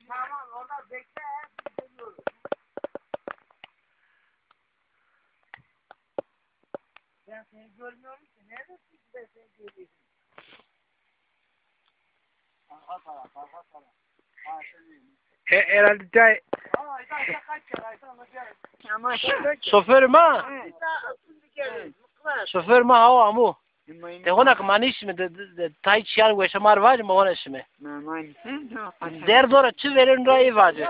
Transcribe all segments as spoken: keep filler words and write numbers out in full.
Tamam, orada bekle, biz geliyoruz. Ben seni görmüyorum ki. Neredesin ki ben seni göreyim? Arka taraf, arka taraf. Ha, şimdi. E, herhalde cay. Aa, Aydan, Aydan, kaç kere, Aydan, Aydan. Ama şimdi Şoför ma? Aydan, şimdi gelin. Şoför ma, hawa, amu. Te hona ki ma nişme de, de, de, tay çiyan weşe mar vaci, ma hona şime. Derd ora çi verin ra ê vaci.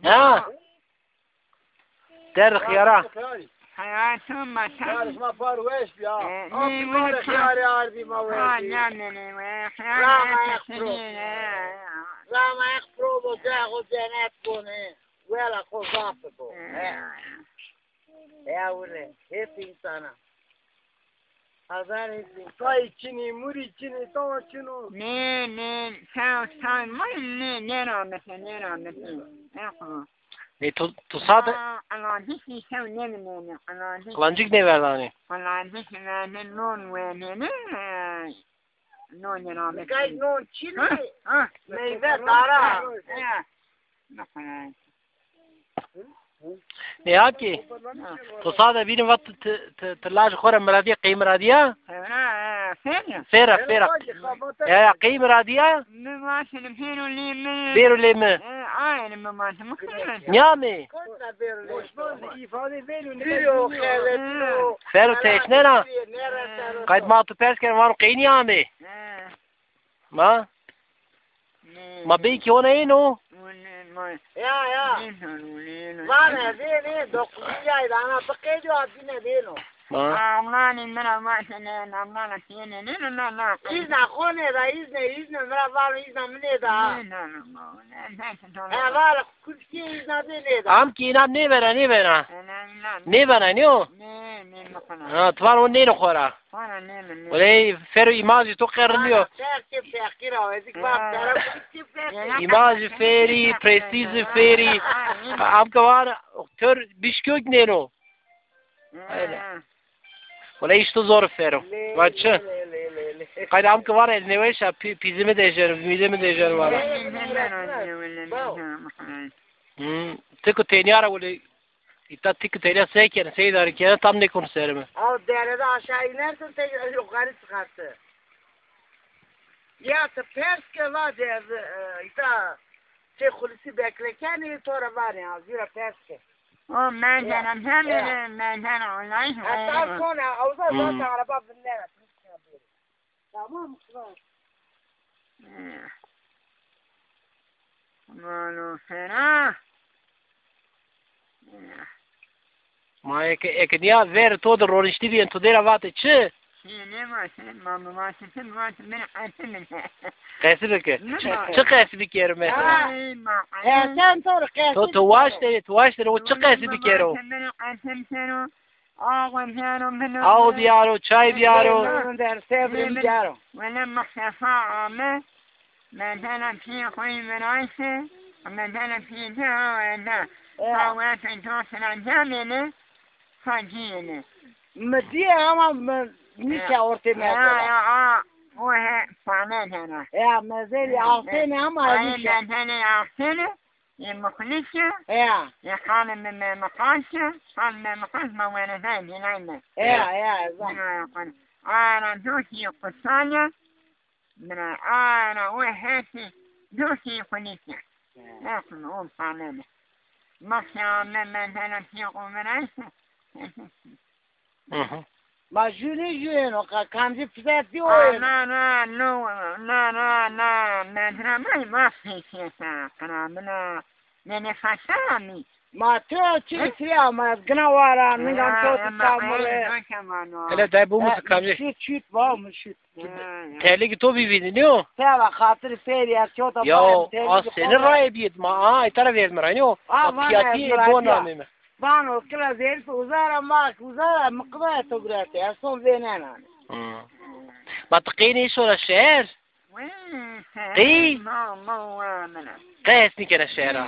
Ha? Derd xiyara. Hayatım masa. Yarışma par weş ya. Ee, Abi ne var böyle xiyarı ardi ma weş. Ha, ne, ne, ne, ne, Rama xiyarı ek pro. Rama ek pro bo, o cennet bone. Wela xo zaf bo. Ee. He. Ya wine, hep insana. Hazar hep insana. Tay çini, muri çini, to çino. Ne, ne, sağ, sağ, ne, ne, ne rahmete, ne rahmete. Yapma. Ne, tu, tu sade? Aa, Allah'ın hiç şey ne, ne, ne, Allah'ın hiç. Kılancık ne verdi hani? Allah'ın hiç verdi, non verdi, ne? Nonê ra mi. Nikay non çin ê? Ha, ha. Meyve, dara. Ha. Nê ya ki? Ha. Tu sade bînin va ti, ti, ti, ti laj xo ra miradîya, qey miradîya? Ha, ha, fêrî. Fêra, fêra. Ya, ya, qey miradîya? Mi vaşinim, bêro lê mi. Bêro lê mi. E, aynı mi vaşinim. Nîyamê? Fero teşnena. Qayt ma tu pers kerd, vano qey nîyamê? Ma? Ma bey ki ona êno? Ya, ya. Vane, vê, vê, dokuzuncu ayda ana biqeydiyo, abine vêno. Ma? Amnanê mi ra vaşine, amnana têne, ne, ne, ne, ne. Îzna xo nêda, îzne, îzne mi ra vano, îzna mi nêda. Ne, ne, ne, ne, ne, ne, ne. He, vale, Kursiye îzna de nêda. Am ki înan nêbena, nêbena. Nêbena, nîyo? Nê, nê, nêbena. Ha, ti van o nêno xo ra. Xo ra nêno, nê. Wele fero îmajê to qerrî nîyo. Terkê feqîr a, ezik bak, tera kursiye feqîr. Îmajê fêrî, prestîjê fêrî. Am ki van tör bişkök nêno. Öyle. Wele îşte zor fero. Va çi? Qayde am ki vana ez nêweş a, pî-, pîzê mi dejeno, vîmîdê mi dejeno vana. Hmm. Ti ku tenya ra wele, îta ti ku tenya se kene, se îdare kene, tam nêkono serê mi. Al derede aşağı inersin, tekrar yukarı çıkarsın. Ya te pers ke, va de, e, îta şey Hulusi bekle kenê, to ra vanê, az vîra pers ke. O mendena, hemî mendena online. Hatta sonra, o zaman zaten araba binler. Tamam, kral. Mano fena. Ma eke, eke nîya ver to de roniştî bîyen, to dêra vate çi? Qesî bike. Çi, çi qesî bikero mesela? Ay, ma. Erken tor qesî. To, to waşt de, to waşt de, o çi qesî bikero? Aw biyaro, çay biyaro. Wele Mustafa ame, mendena pîyê xo yî virayse, mendena pîyê de awe de. Awe de dostuna camêne, sacîyêne. Mi dîye ama mi nîke ortê mezela. Ya, ya, a, o he, pame dena. Ya, mezelî axtêne ama nîke. Ay, mezelî axtêne. Ê Muxlis ya. Ya. Ê xalê mi Memixas ya. Xal Memixas ma werezay bînay mi. Ya, ya, zan. Bînay xo. Ara doşî qusal ya. Bira ara o hesî doşî Muxlis ya. Ya. Nasıl o famele. Masya me mendena pî o veraysa. Hı hı. Ma jûnê jûyeno, ka-, kamcî pizet dî o yeno. Na, na, no, na, na, na, mendra may ma fêsiyeta, qira mina, nene faşa mi. Ma to çi sirê ama, ez gina wara, ningan to İstanbul'e. Hele dayı bu musu kamcî? Muşit, şut, va, muşit. Terlikî to bivînî, nîyo? Seva xatir fêrî, ez çota. Ya, a seni raye biyet ma, a, itara verdim raye, nîyo? A, piyatî bo namê mi. Vano kila zerif uzara ma, uzara miqdaya to gurate, ez son vênenane. Hmm. Ma ti qey nêşona şeher? Qey? Qey hes nîkena şehra?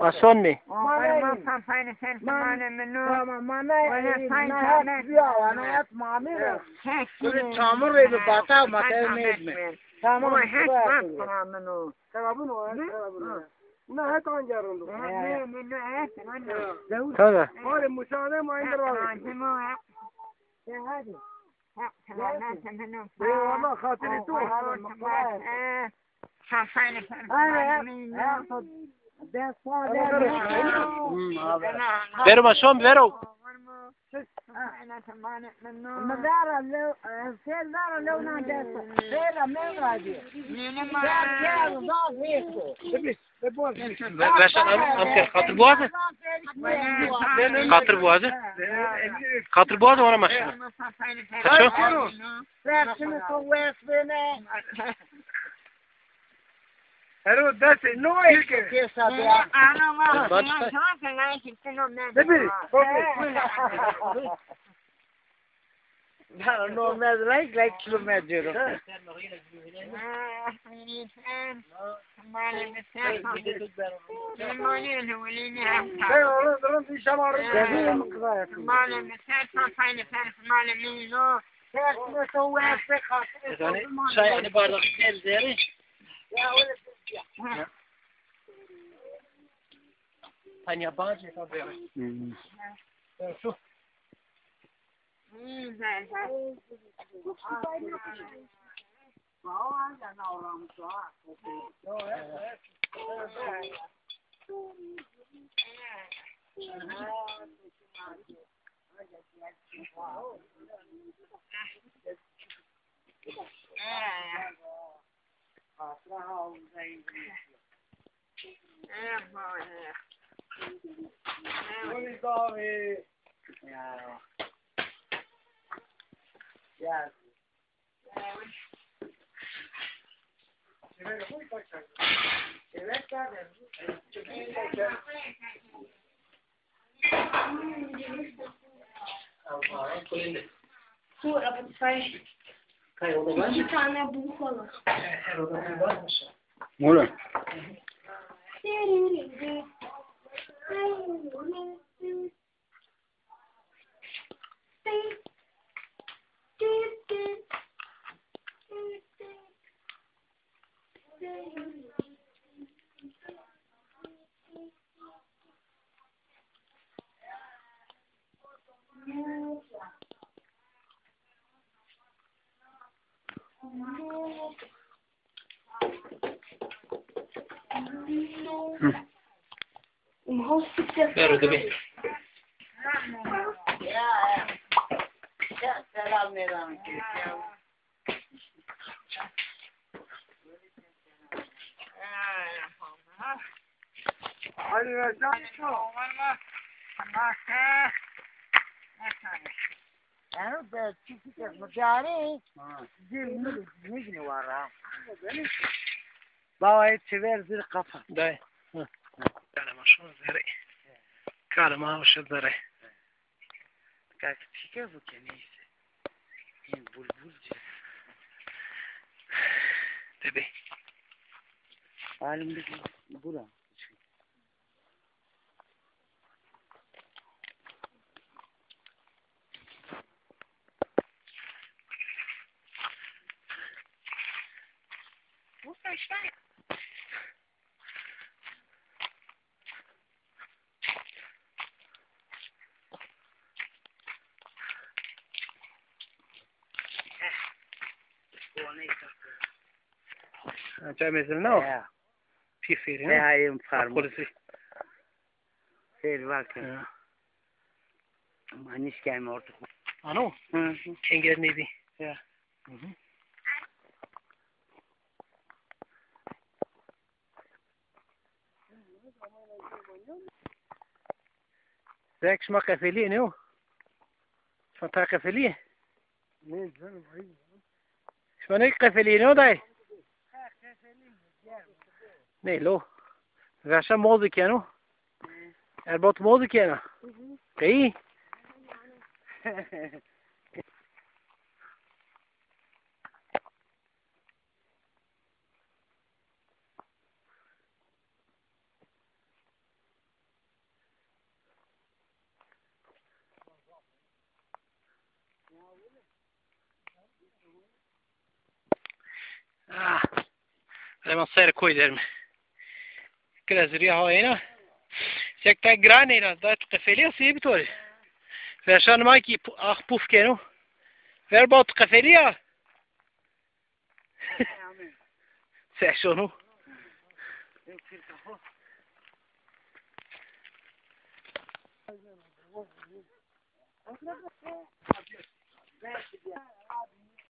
Ason mi? Aferin, ma san payne sen mane mino. Tamam, mane. Wele e, sen mane. Çamur re bi bata ma te mezme. Tamam. Tamam. Xerabin o, xerabin o. Ne, ne, ne, et anca rind o. Ne, ne, ne, et, ne, ne. Tabii. Bari müsaade mi aynı var. Lazım o, ha. Ya hadi. Ha, tamam, ben senden. Eyvallah, hatırı tu. Vero, ma son, vero. Mı dara lew, e, ser dara lew nan desta. Sera me vadi. Ser, ser, zaf hêko. Ve-, veşan am, am ser xatir boğazı. Xatir boğazı. Xatir boğazı ona maşına. Kaço? Ser şunu to wes bene. Hero destê no eke. Kesa be. Ana ma. Bak. Tabii. Bana no mez like like kilometre. Ben onu durum inşallah. Male mi ser to payne fer male mi no. Ser to wes be. Yani çay hani bardak gel deri. Ya öyle bir şey. Tanya bence tabii. Şu. İki tane büyük olur. Mola. Hı. Ver o da bir. Selam, selam. Hadi vereceğim. Yanı be, çünkü müdahale. Ha. Değil mi? Ne güne var ha? Baba, hep çever zırh kafa. Dayı. Hı. Kalem aşağı zerre. Kalem aşağı zerre. Kalk, fikir bu ki neyse. En bulbul ce. Tabii. Halim bir bura. Bu kaçtan? Çay mesela ne o? Ya. Pî fêrî, ne? Ya, em farmo. Polisi. Seyr var ki. Ya. Maniş gelme ortak. Ano? Hı hı. Çenger neydi? Ya. Hı hı. Zek şima qefelî ne o? Şima ta qefelî? Ne canım, ayıp. Şima ne qefelî ne o day? Ne lo? Verşa mozi keno. Erbot mozi kena. Qey? Ah, hemen ser koy derim. Kila zirya ha ena. Sekta gran ena, da tu qefeliya sê bitori. Verşan ma ki pu-, ah puf keno. Ver ba tu qefeliya. Seşonu.